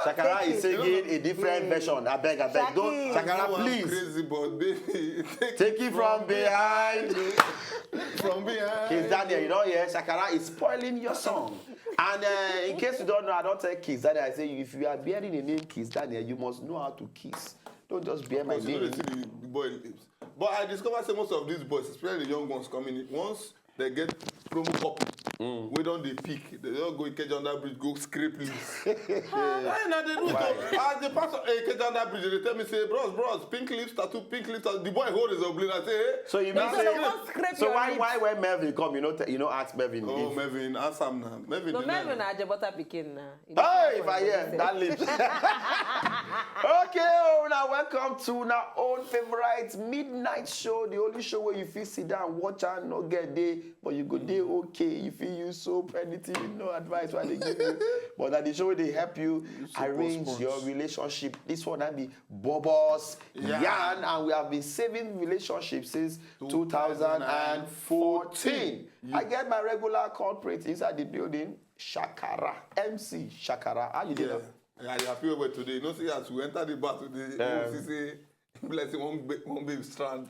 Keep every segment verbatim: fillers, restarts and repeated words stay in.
Shakara is singing a different version. I beg, I beg. Don't, Shakira, please. Crazy, but baby, take it from behind. From behind. Kizz Daniel, you don't hear? Shakara is spoiling your song. And uh, in case you don't know, I don't tell Kizz Daniel. I say, if you are bearing the name Kizz Daniel, you must know how to kiss. Don't just bear my name. Because you know they see the, the boy lips. But I discovered say most of these boys, especially the young ones coming in, once they get promo copy, mm, we don't dey pick. They don't go Ikeja under bridge, go scrape lips. Hey, now they do it. As the pastor, eh, Ikeja under bridge, they tell me say, bros, bros, pink lips tattoo, pink lips tattoo. The boy hold his oblina, say, hey. So you mean say, so why, why when Melvin come, you know, you know, ask Melvin? Oh, Melvin, ask him now. Melvin, no, Melvin, I just butter picking now. Hey, if I hear that lips. Okay, oh, now welcome to our own favorite midnight show, the only show where you feel sit down, watch and no get day, but you go day okay. You feel use soap, anything, no advice why they give you. But that the show they help you arrange your relationship. This one I be Bobos Yan, and we have been saving relationships since two thousand and fourteen. I get my regular culprit inside the building. Shakara, M C Shakara. How you doing? Yeah, I happy well today. You know, see, as we enter the bar today, you see, say, bless him, one, one babe strand.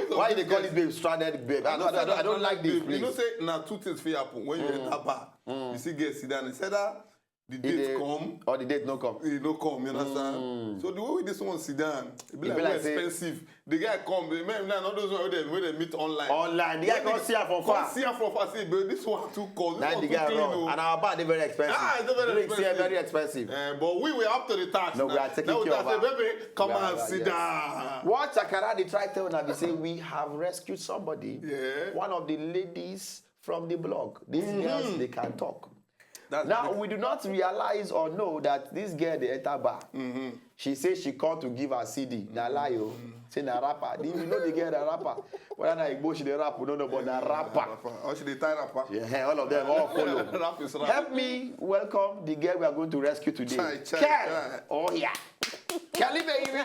Why they call it babe stranded babe? I don't, I don't, I don't like this, please. You know, say, now two things fit happen when you enter bar. You see, get sit down and say that the date come or the date no come. E no come, you understand? So the way this one sit down, e be like, well, expensive. The guy come, the man, now all those one wey dem, wey dem meet online. Online, the guy come see am from far. Come see am from far, say, but this one too cost. Now the guy run, and our bar dey very expensive. Ah, it's very expensive. Drinks here very expensive. Eh, but we were up to the task. No, we are taking care of her. Baby, come and sit down. What Shakara dey try tell una be say we have rescued somebody. Yeah. One of the ladies from the blog. These girls, they can talk. Now, we do not realize or know that this girl dey enter bar. She say she come to give her C D. Na lie o. Say na rapper. You know the girl na rapper. Whether na Igbo she dey rap, we don't know, but na rapper. Or she dey tie rapper. Yeah, all of them all follow. Rap is rap. Help me welcome the girl we are going to rescue today. Chai, chai, chai. Oh yeah. Kelly baby.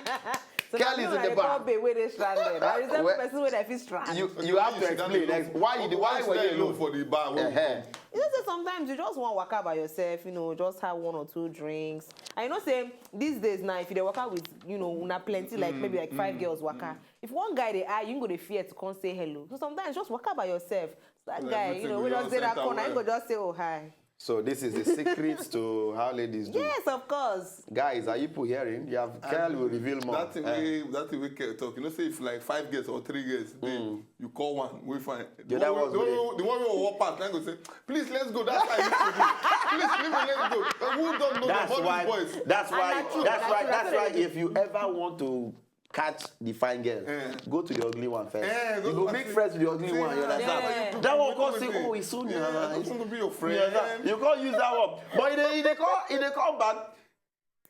Kelly is in the bar. Babe wey dey stranded. I resemble person wey dey feel strand. You, you have to explain. Why you, why were you alone for the bar? You know say sometimes you just want waka by yourself, you know, just have one or two drinks. And you know say these days now, if you dey waka with, you know, una plenty, like maybe like five girls waka. If one guy dey eye you, you go dey fear to come say hello. So sometimes just waka by yourself. That guy, you know, we just dey that corner, you go just say, oh, hi. So this is the secret to how ladies do. Yes, of course. Guys, are you people hearing? You have, Kel will reveal more. That thing wey, that thing wey Kel talk, you know, say if like five girls or three girls, then you call one, we find. The other ones, the one wey walk past, then go say, please, let's go. That's how I used to do. Please, leave me, let's go. But who don't know about these boys? That's why, that's why, that's why if you ever want to catch the fine girl, go to the ugly one first. You go make friends with the ugly one, you understand? That one come say, oh, it's so nice. That one go be your friend. You can't use that one. But e dey, e dey come, e dey come back,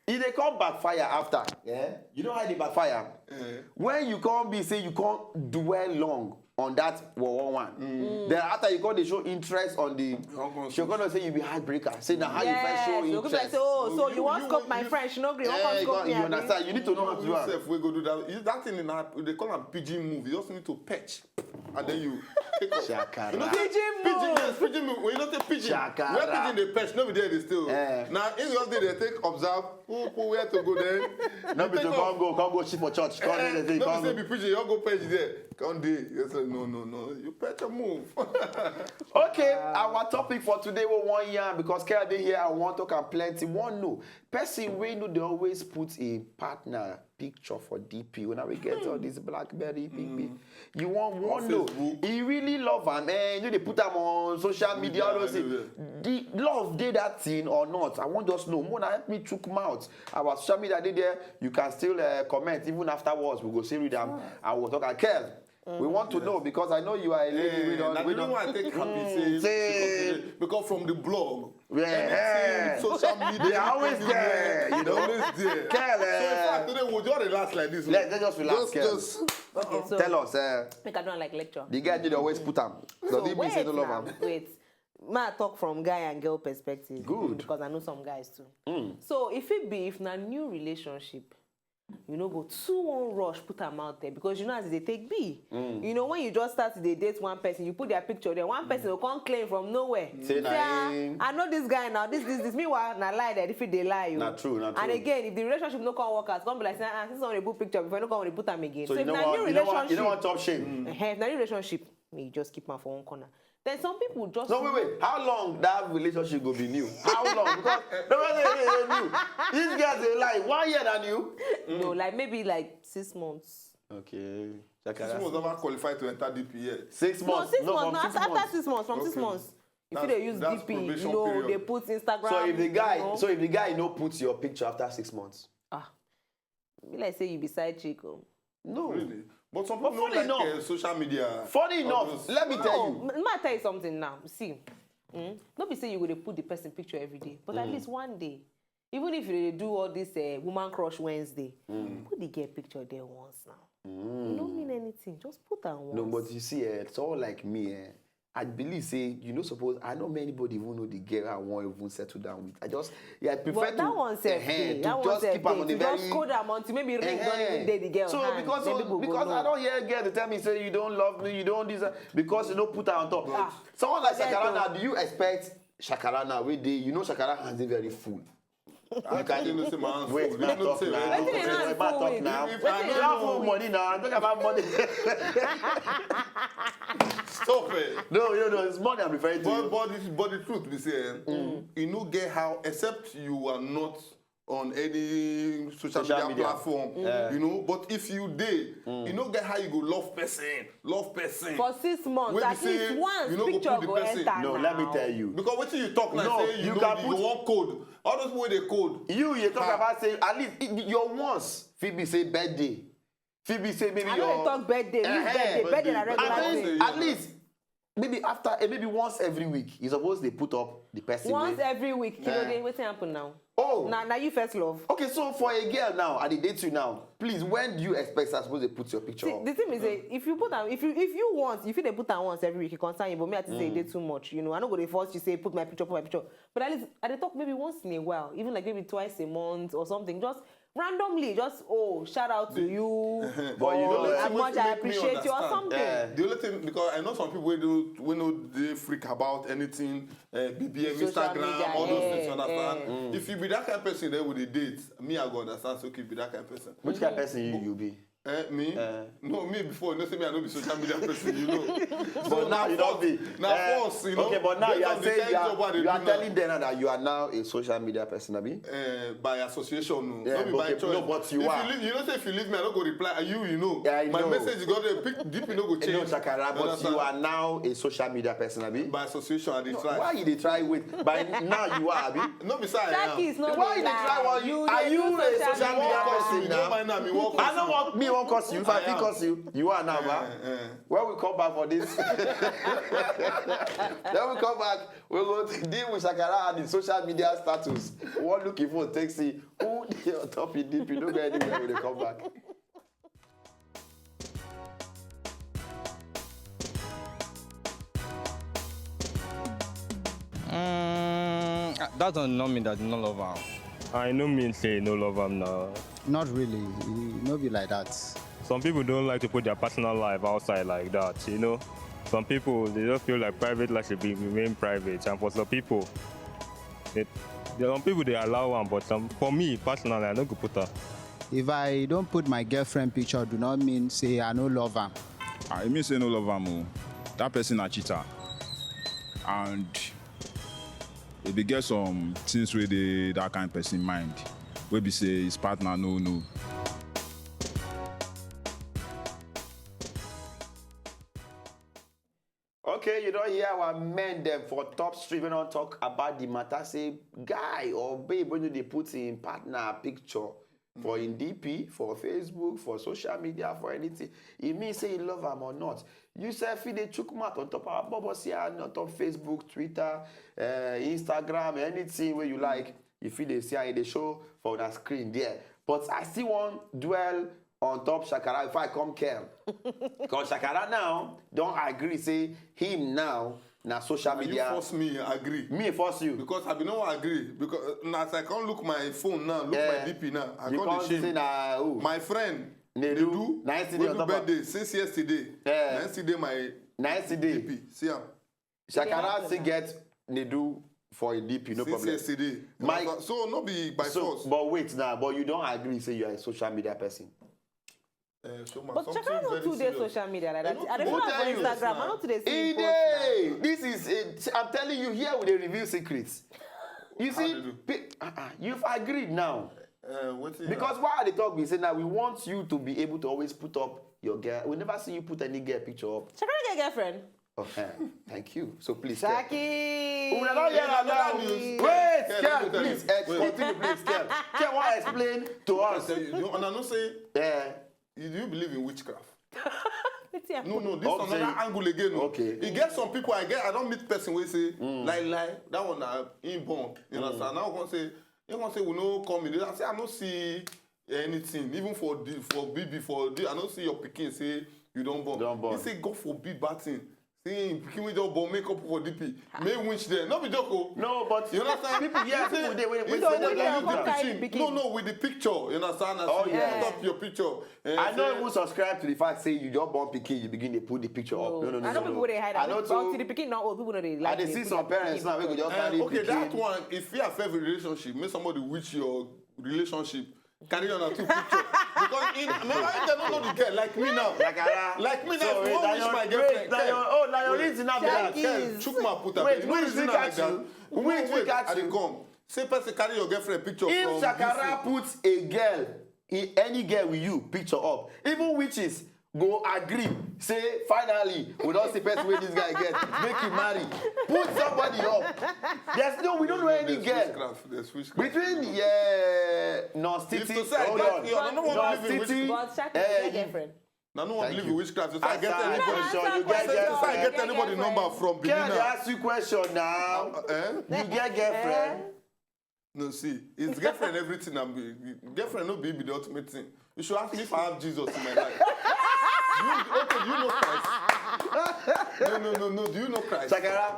e dey come backfire after. Yeah? You know how e dey backfire? When you can't be say you can't dwell long on that one, one, one. Then after you come dey show interest on the, she gonna say you be heartbreaker. Say na how you first show interest. So, so you want scope my friend, she no gree. You understand? You need to know how to do that. Yourself, we go do that. That thing in, they call am pidgin move. You just need to perch, and then you take off. Shakara. You know, pidgin move. Pidgin, yes, pidgin move. When you don't take pidgin, where pidgin dey perch, no be there they still. Now, in your day, they take observe who, who where to go then. No be to come go, come go shit for church. Come there, they come say be pidgin, you go perch there. Come there. You say, no, no, no. You better move. Okay, our topic for today we wan yarn because Kel dey here, I wan talk am plenty. One know, person wey no dey always put a partner picture for D P. When we get all this BlackBerry, big, big. You wan, wan know, he really love am, eh? You dey put am on social media, all those things. The love dey that thing or not? I wan just know. Mona, help me chook mouth. Our social media dey there. You can still uh, comment even afterwards. We go see read am and we'll talk. Kel, we want to know because I know you are a lady. We don't. We don't want to take happy say because from the blog. Yeah. Social media. They are always there. You know, always there. Kel, so in fact, today we'll just relax like this. Let's just relax. Just, just okay, so tell us. Uh, make I don't like lecture. The guy did always put am. So wait, wait. Ma talk from guy and girl perspective. Good. Because I know some guys too. So if it be, if na new relationship, You no go too one rush put am out there, because you know as e dey take be. You know, when you just start to dey date one person, you put their picture there, one person go come claim from nowhere. Say na "Ah, him. I know this guy now, this, this, this." Meanwhile, na lie that if e dey lie, you. Na true, na And true. Again, if the relationship no come work out, come be like say, "Ah, since someone dey put picture before, no come dey put am again." So, So you if know na what? new You know what? You know relationship, what? Top shame. Eh, if na new relationship, may you just keep am for one corner. Then some people just No, wait, wait. How long that relationship go be new? How long? Because no, wait, wait, wait, wait, new. These guys dey lie. One year na new. No, like maybe like six months. Okay. Six months never qualify to enter D P yet. Six No, months. six months. From No, six after, after months. Six months, from six Okay. Months. If you That's- dey use that's D P, you probation know, period. They put Instagram. So if the guy, you know. So if the guy no put your picture after six months, Ah, be like say you be side chick. Oh. No. Really? But some But people don't funny like enough- uh, social media. Funny All enough, those- let me tell No, you. m- let me tell you something now. See, mm, no be say you go dey put the person picture every day, but at least one day, even if you dey do all this uh, Woman Crush Wednesday, put the girl picture there once now. E no mean anything. Just put am once. No, but you see, eh, someone like me, eh, I believe say you no suppose. I know many anybody even know the girl I wan even settle down with. I just, yeah, I prefer But to, that one sef eh, dey. to That one just sef keep am dey. on the To just very code am until maybe ring don Eh-heh. even dey the girl So hand. Because Then people go because I know. Don't hear girl dey tell me say you don't love me, you don't this, uh, because you no put her on top. Ah. Someone like Forget Shakara o. Now, do you expect Shakara now? Wait, dey, you know Shakara hands dey very full. I tell you say my hands Wait, full. my You know top say now. my Wetin hands hand full. My full top with? now. Wetin You hand don't full have with? Money now. I'm talking about money. Stop it. No, you know, it's money I'm referring to. But, You. but, the, but the truth be say, eh, you no get how, except you are not on any social, Social media, media. Platform, Yeah. you know. But if you dey, you no get how you go love person, love person. For six months, Wey be at say least once you no go picture put the go person. enter No, now. Let me tell you. Because wetin you talk like No, say you, you know, can you put- go wan code. All those people wey dey code. You, you talk Ah. About say at least it- your wants. Fit be say birthday. Fit be say maybe I your no dey talk birthday. Which Eh-heh. birthday? Birthday na regular At thing. least, at least maybe after, eh, maybe once every week, you're supposed to put up the person. Once Name. Every week, you know, Eh. dey wetin happen now. Oh. Now, now you first love. Okay, so for a girl now, I dey date you now. Please, when do you expect I supposed to put your picture See, up? The thing is, eh, if you put am, if you if you want, if you dey put am once every week, e concern you. But me, I think say e dey too much. You know, I no go dey force you say put my picture, put my picture. But at least I dey talk maybe once in a while, even like maybe twice a month or something. Just randomly, just, "Oh, shout out to you." But you Or, know, "How wetin much I make me appreciate you," or understand. something. Eh. The only thing, because I know some people wey no wey no dey freak about anything, uh, B B M, Social Instagram, media, all those eh, things. You understand? Eh. If you be that kind of person, then we dey date. Me, I go understand. So okay, be that kind of person. Which kind of person you you be? Eh, me? Eh. No, me before. You know, say me, I no be social media person. You know. But now you don't be. Now Eh, force, you know. Okay, but now Based you are on the saying kind you job I are, dey you do are now. Telling them now that you are now a social media person, abi? Uh, by association, no. Yeah, No be by okay, choice. No, but you If are. You, leave, you know, say if you leave me, I no go reply. Are you, you know. Yeah, I My know. Message you got to pick. D P no go Eh, change. No, Shakara, You but understand? You are now a social media person, abi? By association, I dey try. Why you dey try wait? By now you are, abi? No be say I am. Shakis no Why dey you dey try lie. What you, are you a social media person now? You don't mind am, you walk I no want me won't curse you. If I fit curse you, you are now, Eh, ba. eh. When we come back for this, then we come back, we go deal with Shakara and the social media status. One look if we take see who dey on top in D P. No go anywhere when they come back. Mm, that does not mean that you no love am. I no mean say you no love am now. Not really. E no be like that. Some people don't like to put their personal life outside like that, you know. Some people, they just feel like private life should be remain private, and for some people, it, there are some people they allow am, but some, for me personally, I no go put am. If I don't put my girlfriend picture, do not mean say I no love am. Ah, e mean say no love am o. That person na cheater. And e be get some things wey dey that kind person mind, wey be say his partner no know. Okay, you don hear our men dem for top street wey don talk about the matter, say guy or babe wey no dey put him partner picture for him D P, for Facebook, for social media, for anything. E mean say you love am or not. You sef fit dey chook mouth on top our bobo see am on top Facebook, Twitter, eh, Instagram, anything wey you like. You fit dey see am, e dey show for una screen there. But I still wan dwell on top Shakara before I come care. Because Shakara now don agree say him now Na social And you media. Force me agree. Me force you. Because I be no wan agree. Because uh, na as I come look my phone now, look Eh, my D P now, I you come come dey shame. Say na who? My friend Nedu. Nedu, Na yesterday wey on do top of- birthday since yesterday. Eh. Na yesterday my Na yesterday. D P. See am. Shakara happen still now. Get Nedu for a D P, no Since problem. Yesterday. My- So no be by So, force. But wait now, but you don't agree say you are a social media person. Eh, so ma, But something Shakara no very too dey serious. Social media like Eh, that. no I dey too follow dey am for serious Instagram. na. I no too dey see E him post. Dey. This is it. I'm telling you, here we dey reveal secrets. You How they see, do? pe- uh-uh, you've agreed now. Eh, wetin you Because why I dey talk be say now we want you to be able to always put up your girl. We never see you put any girl picture up. Shakara get girlfriend. Oh, eh, thank you. So please. Tell. Shaki. Una don hear am Another now. news. Wait, Tell girl, me, tell me. please, ex- Wait. Continue, please, tell. Tell what explain to I us. Tell you, you, and I know say, Yeah. you, do you believe in witchcraft? Wetin happen? No, no, this Up another say- Angle again. Oh. Okay. E get some people I get, I don meet person wey say, lie, lie, that one na inborn. You understand? Now I come say, you come say we no come in. I say I no see anything, even for the for B B for the, I no see your pikin say you don born. Don born. He say God forbid bad thing. Say him pikin wey just born make up for D P. Make winch there. No be joke o. No, but You understand? People, yeah, He say- people dey wey he wey say dey with like the that. Carry pikin. pikin. No, no, with the picture. You understand? As Oh, you yeah. Put up your picture. Eh, I no say- even subscribe to the fact say you just born pikin, you begin dey put the picture up. No, no, no, I know no, people no. dey hide I am. know But too. the pikin no old, people no dey I like. Dey see some parents now wey go just Eh, carry okay, pikin. That one, if you have every relationship, make somebody with your relationship. Carry on a two picture. Because in, remember, if they don't know the girl, like me now. Shakara. Like me now, So, if you wait, want na wish your- my wait, girlfriend, na tell- your- oh, na your wait, reason na be tell- that. tell- Yes. Chook my put up. Wait, You know which reason week like ask that. you? You Which know, week wait, ask I dey you? Come. Say person carry your girlfriend picture If from Shakara this put a girl, in any girl with you, picture up. Even witches go agree. Say finally, we don see person wey this guy get. Make him marry. Put somebody up. There's no, we don't know any There's girl. Witchcraft. There's witchcraft. Between yeah, non If city, to say I hold get on, you, I don't know what non believe in city, But Shaki eh, get you- girlfriend. Now no one Thank believe you. in witchcraft. If I get Answer anybody, question, you Answer get question. if I girlfriend. get anybody number from Girl, they Benin, ask you question now. eh? You get girlfriend? No, see, it's girlfriend everything. And be, girlfriend no be, be the ultimate thing. You should ask me if I have Jesus in my life. You, okay, do you know Christ? No, no, no, no. Do you know Christ? Shakara.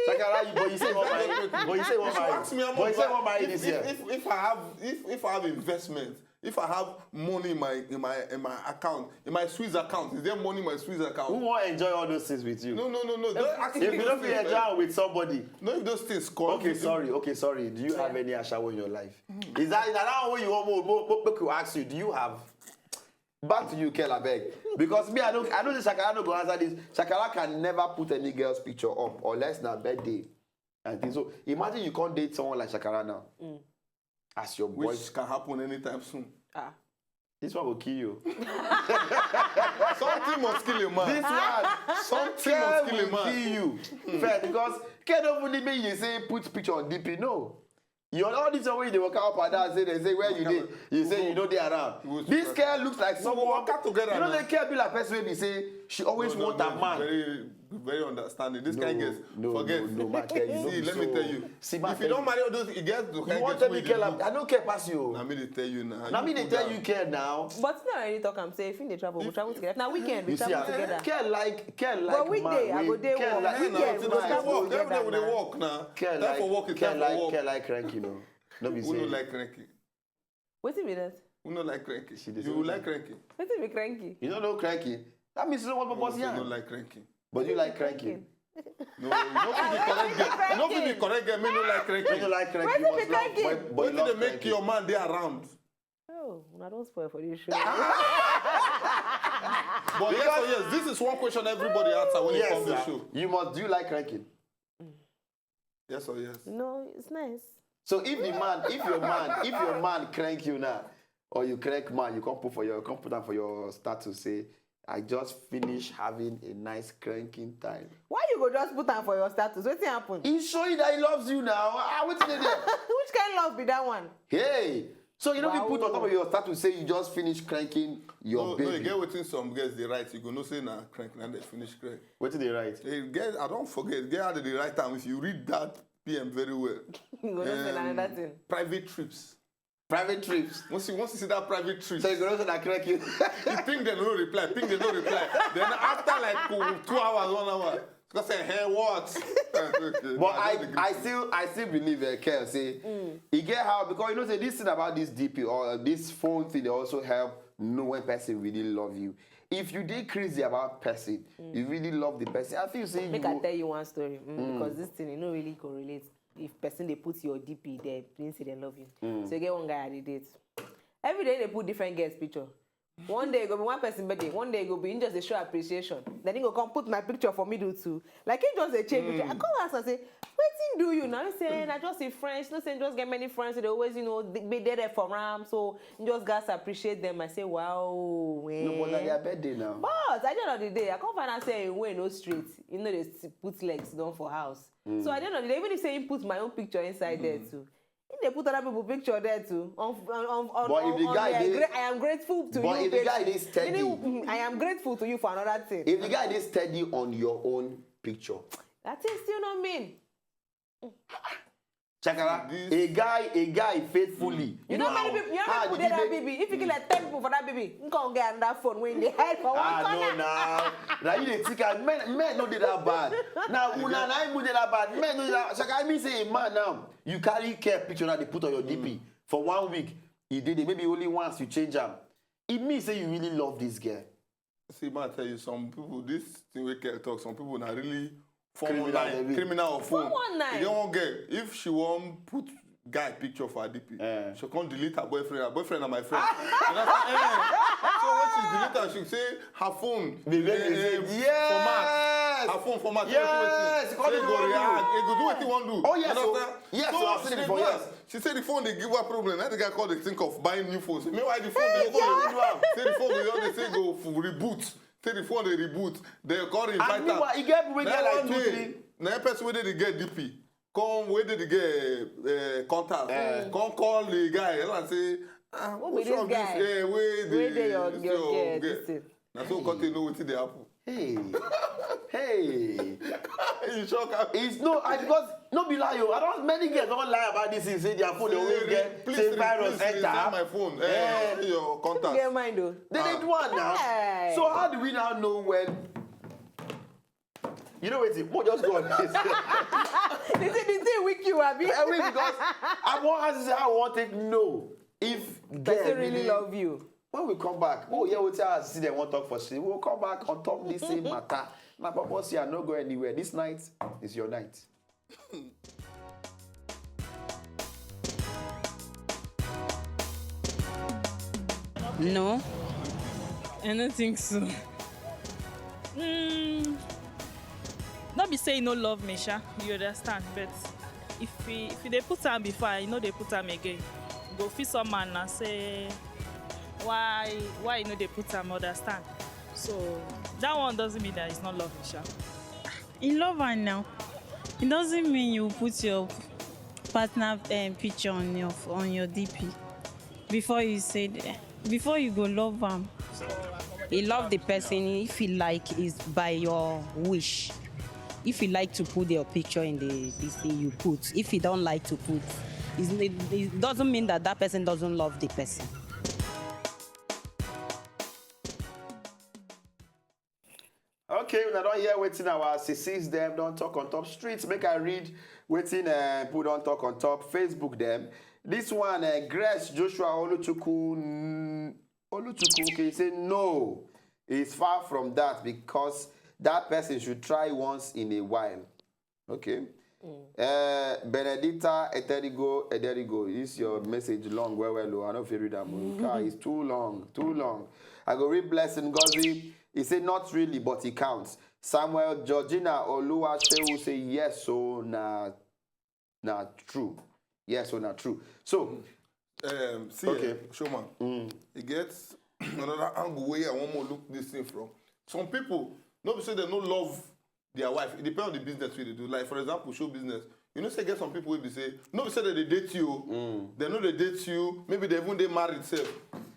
Shakara, you, but you say what marry. But you say You what should marry. ask me how But you much say I- what marry if, this if, year. if, if I have if, if I have investment, if I have money in my in my in my account, in my Swiss account, is there money in my Swiss Who account? Wan enjoy all those things with you? No, no, no, no. Don't ask If me you those don't feel things, enjoy eh. am with somebody. No, if those things come. Okay, if- sorry. Okay, sorry. Do you have any ashawo in your life? Is that, is that one wey you want more, more, more, make we ask you? Do you have? Back to you, Kel, abeg. Because me, I don't, I don't think Shakara no go answer this. Shakara can never put any girl's picture up unless na birthday and things. So imagine you can't date someone like Shakara now. As your boy. Which can happen anytime soon. Ah. This one will kill you. Something must kill a man. This one, Something Kel must kill a will man. Kill you. Fair, because Kel don't even need me, you say put picture on D P. No. You all this one wey you dey waka up and down, say they say where you dey, you say you no dey around. Who's This that? girl looks like We someone. waka together You know now. The girl be like person wey be say she always No, no, want no, a man. Very, very understanding. This No, kind girls, no, forget. No, no, man, tell you, no See, be let me so. Tell you. See, man, If you tell don't marry all those girls, the You kind want girls tell wey me you Kel? look. I don't care pass you. Na me dey tell you now. Na me dey tell you Kel now. But still, I really talk am say if you dey travel, we travel together. Now weekend, we You see, travel I- together. Kel like, Kel like But weekday, man. I go Wait, dey Kel work. like, Weekend, man, we man, go travel man, together Every day we dey now. work now. Kel Time for like, work is Kel time for like, work. Kel like cranky, no. No be Who no say. Like cranky? Wetin be that? Who no like cranky? She dey You say like cranky? Wetin be cranky? You don't know cranky. That means you don't want Who purpose say no here. Like cranky? But you like cranky. No, you no fit be correct girl. You no fit be correct girl. Me no like cranky. When you like cranky, Wetin you be must love. cranky? But, but you Wetin love dey make cranky. Your man dey around? Oh, una don spoil for this show. But yes or yes, this is one question everybody answer when it Yes, comes to sir. Show. You must. Do you like cranky? Yes or yes? No, it's nice. So if the man, if your man, if your man crank you now, or you crank man, you come put for your, come put am for your status say, "I just finish having a nice cranking time." Why you go just put am for your status? Wetin happen? He's showing that he loves you now. Ah, wetin dey there? Which kind love be that one? Hey, so you know you put on top Wow. Of your status say you just finish cranking your No, baby. No, you get wetin some girls dey write. You go know say na crank, na dey finish crank. Wetin dey write? Hey, girls, I don forget. Get how they dey write am. If you read that P M very well. You go know say na Um, another thing. Private trips. Private trips. Once you once you see that private trip, So you go know say na cranking. You ping them no reply, ping them no reply. Then after like two hours, one hour, Because say, "Hey, what?" Okay, But I I, don't agree I to still I still believe uh, Kel say e get how, because you know say this thing about this D P or this phone thing, they also help know when person really love you. If you dey crazy about person, you really love the person, I feel say you Make I go, tell you one story mm, because this thing you no really correlate. If person dey put your D P there, mean say they love you. So you get one guy I dey date. Every day they put different girls picture. One day e go be one person birthday, one day e go be him just dey show appreciation. Then he go come put my picture for middle too. Like he just dey change picture. I come ask am say, "Wetin do you now?" He say, "Na just a friend. You know say him just get many friends. So they always, you know, dey- be there, there for am. So he just gats appreciate them." I say, "Wow." No, but na Eh. Their birthday now. But at the end of the day, I come find out say him way no straight. He no dey s- put legs down for house. So at the end of the day, even if say he put my own picture inside there too, he dey put other people picture there too. On, on, on, on, But if on, the on guy the dey- gra- I am grateful to but you. If the Babe. Guy dey steady, Meaning, mm, I am grateful to you for another thing. If the guy dey steady on your own picture, That thing still no mean. Chakara, This- a guy, a guy faithfully. You know how- many people. You know how people did dey he that make- B B. If you get like ten people for that B B, you come get another phone when they hide for one Ah, corner. No, now. Now you dey think am, men, men no dey that bad. Now, una na even dey that bad. Men no dey that. Chakara, I mean say a man now, you carry care picture now, they put on your D P for one week. You did it. Maybe only once you change am. It means say you really love this girl. See, man, I tell you, some people, this thing we can talk, some people are really Criminal, four one nine, baby. Criminal of phone. Four one nine. You get one girl, if she won't put guy picture for her D P, Eh. she can't delete her boyfriend. Her boyfriend and my friend. You know what I'm saying? Eh. So when she delete her, she say her phone. The lady eh, say, eh, "Yes! Format. Her phone format. Yes! Everything. Call Say it go what you react. want. It go do what you want to do. Oh, yes, You oh. understand? Yes, So oh, I've seen she it dey do before. that. She said the phone they give her problem. Now the guy called the think of buying new phones. Meanwhile, the phone Hey, they yeah. Say the phone they just dey say go for reboot. Say the phone they reboot. They call the invite And meanwhile, her. You get people wey Na get like one two, day, three. Na person wey dey the get D P. Come wey dey the get uh, contact. Eh. Come call the guy. And I say, ah, Who which be this one be guy? Eh, wey Wey dey your this your your girl girl? this thing. Na so come take know wetin dey happen. Hey, hey. You shock am. It's no, I because no be lie o. I don't many girls don't lie about this thing. Say their phone they always Please get re- say re- virus please resign enter. my phone. Eh. Eh, your contact. Get mind o. They dey do am now. Hey. So how do we now know when? You know wetin? Mo just go on this. The thing the thing weak you abi. Every because I wan ask you how I wan take know if girl Person really love you. When we come back, oh yeah, wetin I see dem wan talk for street. We will come back on top this same matter. My papa say I no go anywhere. This night is your night. No, I don't think so. Mm, no be say you no love me, sha. You understand, but if he if you dey put am before, you no dey put am again. You go fit some man na say why why you no dey put am, understand. So that one doesn't mean that it's not love me, sha. You love her now. It doesn't mean you put your partner um, picture on your on your D P before you say the- before you go love am. He love the person if he like is by your wish. If you like to put your picture in the this thing you put, if you don't like to put, it's- it, it doesn't mean that that person doesn't love the person. Okay, una don hear wetin our sisis dem don talk on top streets. Make I read wetin uh, people don talk on top Facebook dem. This one, uh, Grace Joshua Oluchukwu, n- Oluchukwu, okay, he say no, it's far from that because that person should try once in a while. Okay. Uh, Benedicta Eterigo Ederigo, this your message long well well. Oh, I don't feel read am. Oh. It's too long, too long. I go read Blessing Ngozi. He said not really, but he counts. Samuel Georgina Oluwasewu say yes, so na na true. Yes, so na true. So Um, see, Okay. eh, Showman, e get another angle where I want to look this thing from. Some people, no be say they no love their wife. It depends on the business we they do. Like, for example, show business. You know, say get some people will be say, no be say that they date you. They know they date you. Maybe they even they married self.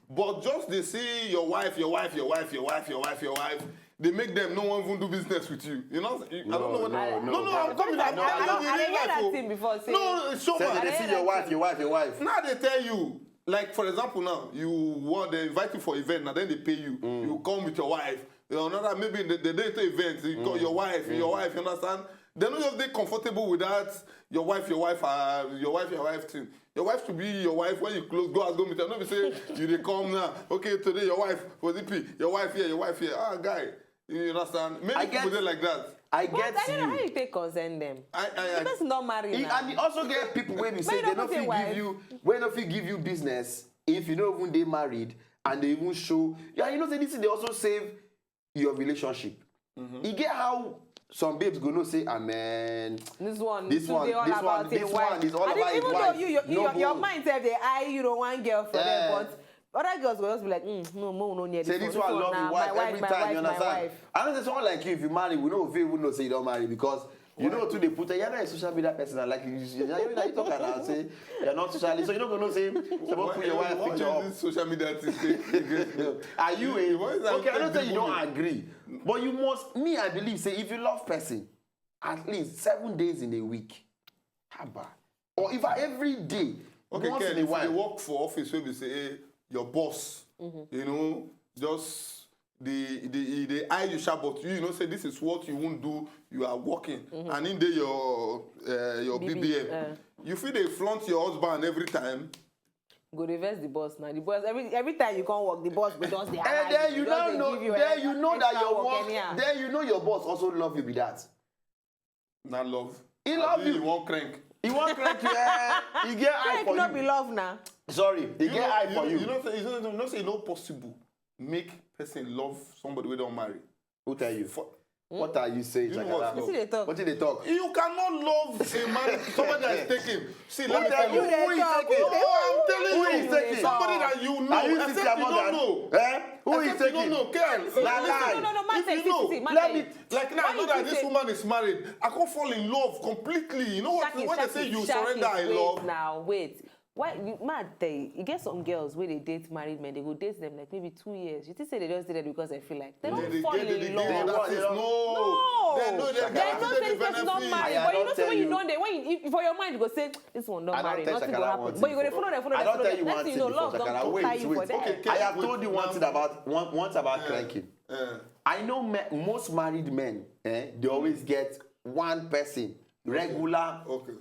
But just they see your wife, your wife, your wife, your wife, your wife, your wife. They make them no one even do business with you. You know, you- I don't know what. No, No, no, I'm coming. I'm I, I, telling you I real hear life. That Oh. thing before. Say, No, so Showman. they dey see your wife, your wife, your wife. Now they tell you, Like, for example, now, you want, they invite you for event, now then they pay you. You come with your wife. You know that maybe the, the day to event, you call your wife, your wife, you understand? They don't just be comfortable with that. Your wife, your wife, uh, your wife, your wife thing. Your wife should be your wife when you close, go as go meet her. No be say you dey come now. Okay, today your wife for D P, your wife here, your wife here. Ah, guy, you understand? Many I people get- dey like that. I But get I don't know how you. You take concern them. I, I, The person not married E- now. And e also get people wey be say But you they no no fit say fit wife. give you, wey no fit give you business if you no even dey married, and they even show. Yeah, you know say this thing dey also save your relationship. E get how some babes go know say, amen. This one, This too, one, they all this about one, it. This Why? one is all And about even his though wife. You, your, No your, your go. Mind say they eye you know one girl for Eh. Them, but other girls go just be like, mm, no, mo no near this Say this one. One love Nah, him wife my wife, every my time. wife, You my understand? wife. I know say someone like you, if you marry, we know if you even know say you don't marry because you know too they put. You're not a social media person. Like you, you, you, you talk and say you're not social. So you don't go know say someone put your wife Why picture you up. This social media thing take against me? Are you a Why is that okay? I don't say you people don't do? Agree, but you must. Me, I believe say if you love person, at least seven days in a week, haba, or if I, every day, Okay, once Ken, in a if you while. Work for office, wey be say, eh, your boss, you know, just the the the eye you sharp, but you, you know say this is what you won't do. You are working, and in there your uh, your B B, B B M. uh. You feel they flaunt your husband every time. Go reverse the boss now. The boss every every time you can't work, the boss go just the And then you don't know, then you know that your work. Boss, then you know your boss also love you be that. Not love. He love you. He won't crank. He won't crank you. Eh, he get eye Crank for not you. Be love now. Sorry, he You get know, eye you for know, you. You know, say, you know, you know, say no possible make person love somebody we don't marry. Who tell you? For, What are you saying, You know Shakara? what? Wetin dey talk? What did they talk? You cannot love a man, somebody that is taking. See, Who let me tell tell you? you. Who is taking? No, I'm telling Who you. Is taking? Somebody that you know. Are you Except sitting you don't know. Eh? Who is Except you taking? Don't know. Girl, Na listen, lie. No, no, no, man, if you see, know, see, see, man, let tell me, you. Like now, Why I know you that keep this saying woman is married. I can't fall in love completely. You know what? Shaki, When they Shaki, say you Shaki, surrender in wait love, Now, wait. Why, you mad? Tell you, you get some girls where they date married men. They go date them like maybe two years. You think say they just did it because they feel like they they, don't they, fall they, they, in they, love. that is no. No. They know they They get know the say this person not benefit. married, I but you don't know tell say when you you. Know they when you, if for your mind you go say this one don't I marry, don't tell nothing Shakara go happen. One thing But you go dey before. Follow them, follow I them, don't follow tell you them. One Next thing thing you know, before, love don't Shakara. come Wait, tie you for wait. There. Okay, I have wait, told you one now- thing about one once about Uh, cranking. Uh, I know ma- most married men, eh, they always get one person regular okay,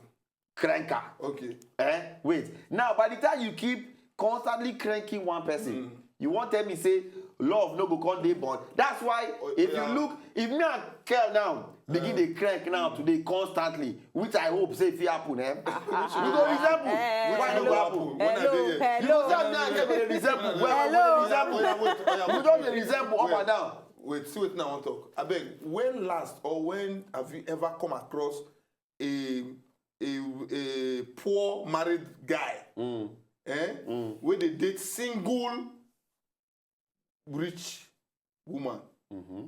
cranker. Okay. Eh? Wait. Now, by the time you keep constantly cranking one person, you won't tell me say love no go come dey born. That's why Oh, if yeah. You look, if me and Kel now begin dey crank now today constantly, which I hope say if it happen, eh? We go resemble. Eh, Why no hello, go happen? When I hello, dey here. You go hello. tell me now say we dey resemble. Well, Hello. we dey resemble. Oya, wait, oya, wait, oya, wait, We don dey wait. resemble up Wait. And down. Wait, see wetin I wan talk. Abeg, when last or when have you ever come across a a a poor married guy, eh, wey dey date single rich woman?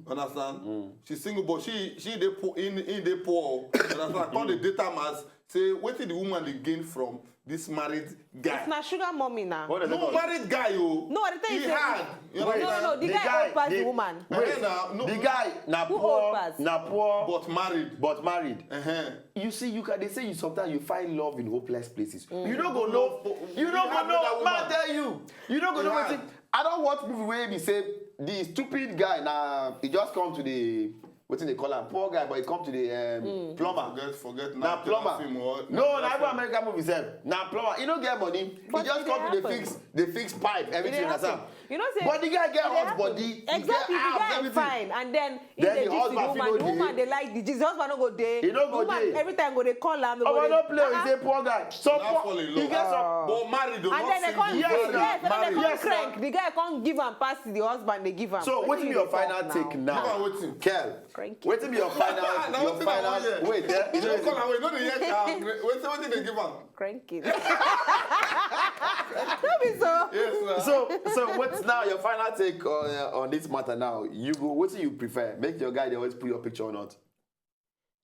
Understand? She single, but she she dey poor. In in dey poor. Understand? Come dey date am as say wetin the woman dey gain from this married guy. It's na sugar mommy now. What is it No called? Married guy o. No, I dey tell you He say hard. You No, no, understand? no, the The guy guy- old pass the the- woman. Eh, na, no, The guy na Who poor, old pass? Na poor, but married. But married. Uh-huh. You see, you can. They say you sometimes you find love in hopeless places. You don't go Love know. for- You don't you go have know. another Man, woman. Tell you. You don't go know Yeah. Wetin. I don't watch movie where he be say the stupid guy now. He just come to the wetin they call am poor guy, but he come to the um, plumber. Forget, forget Na now. Plumber. Film or No, na every American movie sef. Na plumber. He no get money. But He just it come to dey the happen. Fix, the fix pipe, everything. Dey Understand? Happen. You know say But the guy get it dey hot happen. Body. He Exactly, get the abs, guy everything. Fine, and then if Then they the gist with the husband woman, fit the no woman dey. They like the gist. The husband no go dey. He no go The woman dey. Every time go dey call am. They Oh, go I dey- don't play. Uh-uh. He say poor guy. So Now poor. Fall in He love. get some. But married, though, And not then they single. come, Yes, yes, na. and then they Married. come Yes, na. Crank. The guy come give am pass the husband. They give am. So wetin be your final take now? Give am wetin? Kel. Crank. Wetin be your final? Na Your wetin I wan final. Hear. Wait, eh? You don't call am. You know the hear. Wetin wetin they give am? Cranking. No be so. Yes, sir. So, so what's now your final take on, uh, on this matter now? You go, what do you prefer? Make your guy they always put your picture or not?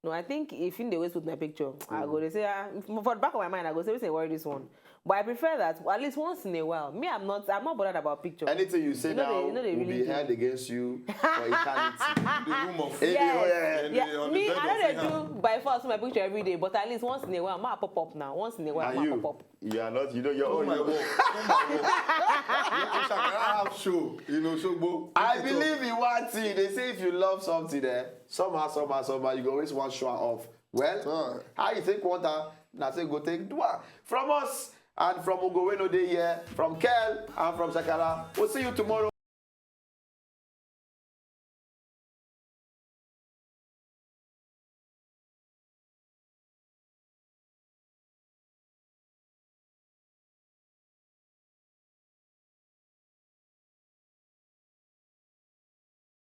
No, I think if in the ways with my picture, I go they say ah, if, for the back of my mind, I go say, "Wetin worry this one?" But I prefer that at least once in a while. Me, I'm not. I'm not bothered about picture. Anything you say You know now they- you know they will really be do. Held against you for eternity. The room of Any- Yes. yeah. And Yeah. they- on the Me, bed I of know they Abraham. Do by force my picture every day, but at least once in a while, ma pop up now. Once in a while, And ma you, pop up. you are not. You know your Oh own. my You work. Oh my work. You can have show in Osogbo. I It believe in one thing. They say if you love something, eh, somehow, somehow, somehow, you go always want show off. Well, Ah. how you take water? Na say go take do am. From us and from Ugo wey no dey here, from Kel and from Sakala. We'll see you tomorrow.